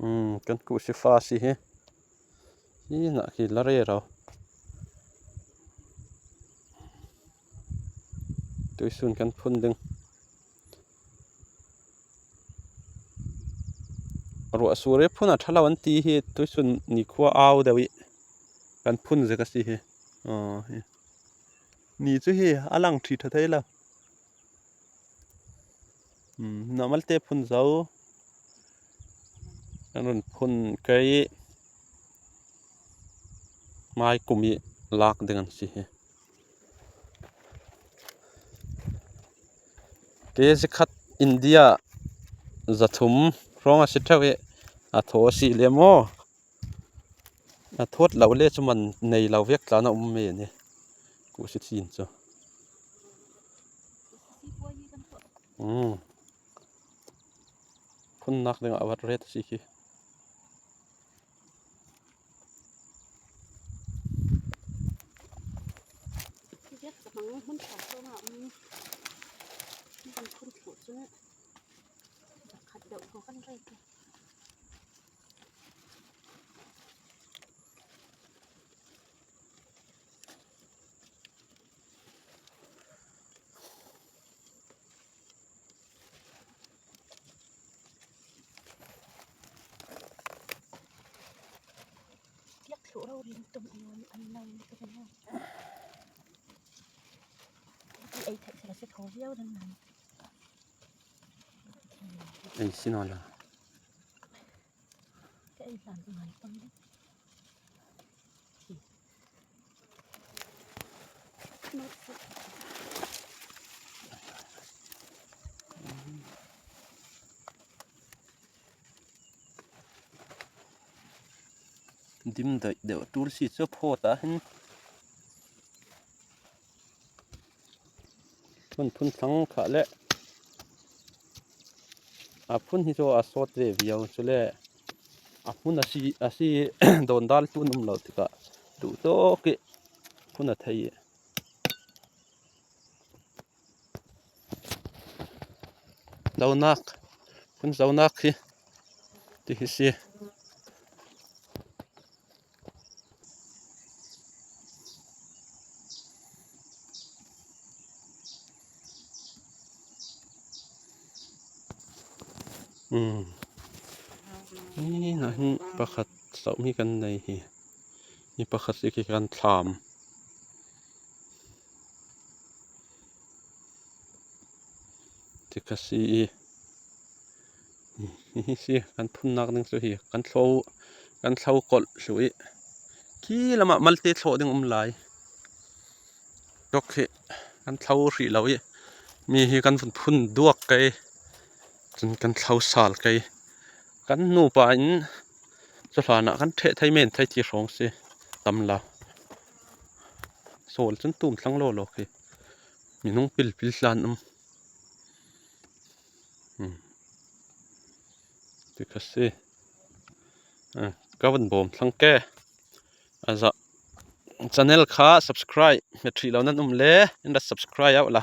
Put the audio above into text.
Umm kan kuhsi fa si hi hi nah khi la rei ro tuisun kan phun ding ruah sur hi phun a tha lo an ti hi tuisun nikhua au deuh ih kan phun zek a si hi aw hi ni chu hi a lang thi tha thei lo umm normal te phun zo an rawn phun kai hmai kum hi lak ding an si hi kg khat India zathum hrawng a si theuh i a thaw a si lem aw a thawt loh le chu man nei lo vek tlan a awm mai a ni kuhsi chin chu umm phun nak ding ah a vat ret a si khi. Ei sin aw la. Dim daih deuh tur si chu phawt ah hian phun phun thlang khah leh a phun hi chu a sawt ve viau chu le a hmun a si a si dawn dal chu an awm lo tikah duh tawk ih phun a thei. Zonak phun zonak hi ti hi si. Umm hi pakhat chauh hi kan nei hi mi pakhat hi khi kan thlam. Tikha si i hihi si kan phunnak ding cu hi kan thlo kan thlo kawlh hlu i khi lamah malte thlawh ding um lai tok hi kan thlo hrih lo i mi hi kan vun phun duak kei cun kan thlo sal kei kan nupa in cuhlan ah kan ṭheh thei men thei ti hrawng si tam lo. Sawl cun tum thlang lawlaw khi minung pilpil tla an um. Ti kha si. Ka van bawm thlang ke. Aza channel kha subscribe hmet hrih lo nan um le in rat subscribe out la.